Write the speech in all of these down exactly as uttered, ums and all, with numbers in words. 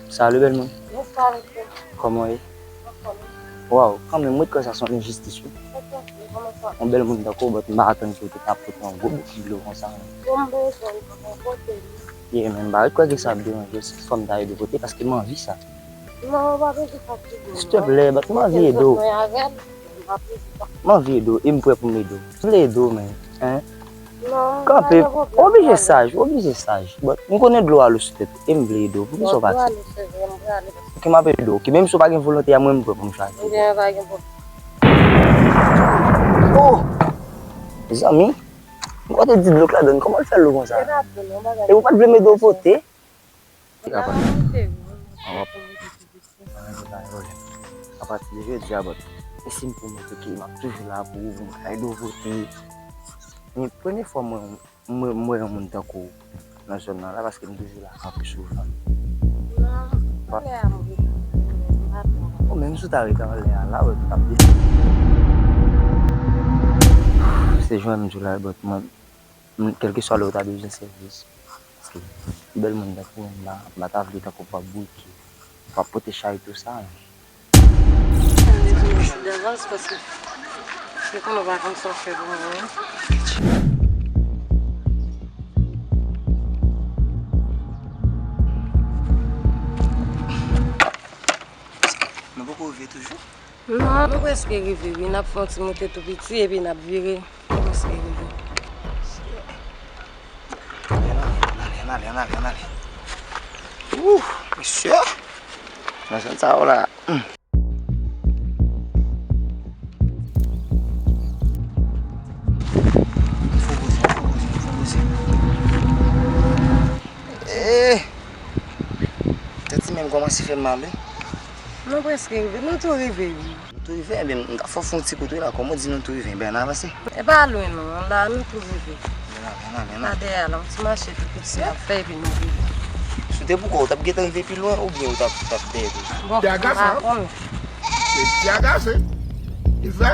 Salut, bèl moun. Bonswa, mesye. Kòman w ye? Anfòm. Waw, kanmenm, mwen t kwè sa se yon enjistis, wi. Yon bèl moun tankou w, but m pa atann ke w te ka pote yon gwo bouki dlo konsa, non. Bon, m bezwen l pou mwen pote li. Yeah, men m pa kwè ke sa ap deranje w si fò m ta ede w pote, paske m anvi sa. Non, w pa bezwen fatige w, non. Silteplè, but m anvi ede w. M anvi ede w, e m prè pou m ede w. M vle ede w, men, hein? Non, kanpe, pa gen pwoblèm, ou oblije saj, ou oblije saj. But m konnen dlo a lou sou tèt ou, e m vle ede w. Poukisa w pati? Ok, m ap ede w. Ok, menm si w pa gen volonte a, mwen m prè pou m chaje. Ebyen, pa gen pwoblèm. Oh! Mezanmi, m kwè w te di dlo k ladann, kòman l fè lou konsa? E ou pa t vle m ede w pote? Apati de jodi a, but, e si m pwomèt ou ke m ap toujou la pou ou, pou m ka ede w pote. Men premye fwa mwen, mwen, mwen wè yon moun tankou w nan zòn nan la, paske m toujou la kanpe souvan. Non, anlè a m rete, m pa tro. Bon, menm si w ta rete anlè a la, wè, tout ap byen. Se jan m di w la, but mwen, m, kèlkeswa lè w ta bezwen sèvis. Paske bèl moun tankou w, m pa, m pa ta vle tankou w ap bouke, w ap pote chay tou sa. M bezwen mèsi davans paske se konnen w pa konn sa w fè pou mwen. Nou poko rive toujou? Non, nou prèske rive, wi. N ap fè yon ti moute tou piti, epi n ap vire. Nou prèske rive. Ann ale, ann ale, ann ale, ann ale, ann ale. Ouh, mesye! Nan zòn sa yo la. Hmm. Fò poze, fò poze, fò poze. Eh! Tèt ti menm kòmanse fè m mal, wi. Nou prèske rive. Nou tou rive, wi. Nou tou rive? Ebyen, m ta fè w fè yon ti kout, wi, la. Kòman w di nou tou rive? Ebyen, ann avanse. E pa lwen, non. La, nou tou rive. Ann ale, ann ale, ann ale. La, dèyè a, la, yon ti mache tou piti n ap fè, epi nou rive. Si w te pou kò w, w t ap gentan rive pi lwen, oubyen w t ap, w t ap dèyè toujou? Bon, m pa konnen. Mesye agase. Li fè?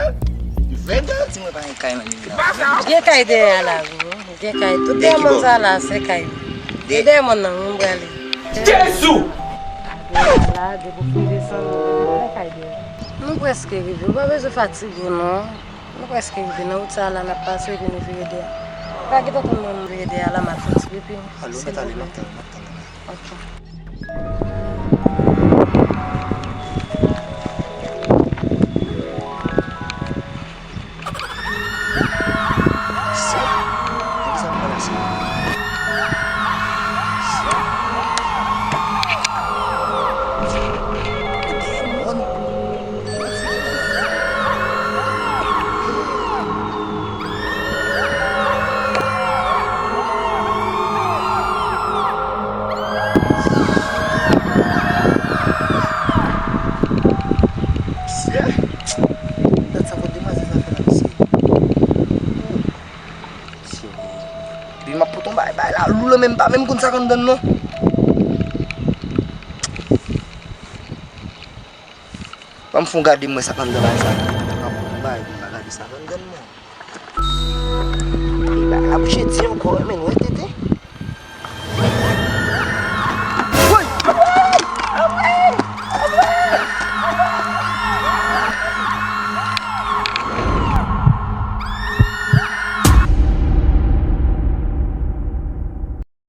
Li fè de? Di mwen pa gen kay nan limyè a. Gen kay dèyè a la, wi. Gen kay. Tout dèyè mòn sa la, se kay. E dèyè mòn nan, wi, m prale. Jezi! La, depi w fin desann, gen kay dèyè. Nou prèske rive. Ou pa bezwen fatige w, non. Nou prèske rive. Nan wout sa la, n ap pase, epi nou vire dèyè. Pa gentan tann mwen, m vire dèyè la, m ap fè ti pipi. Alò, mèt ale, m ap tann, m ap tann. Ok. Mesye, dat sa kot demwazèl sa fè la, mesye. Mesye, epi m ap pote yon bay, bay la lou lan men m pa menm konn sa k anndan l non. Ban m fè yon gade m wè sa k anndan bay sa. M ap pote yon bay, m pa gade sa k anndan l non. E bagay la bouche di ankò, men wè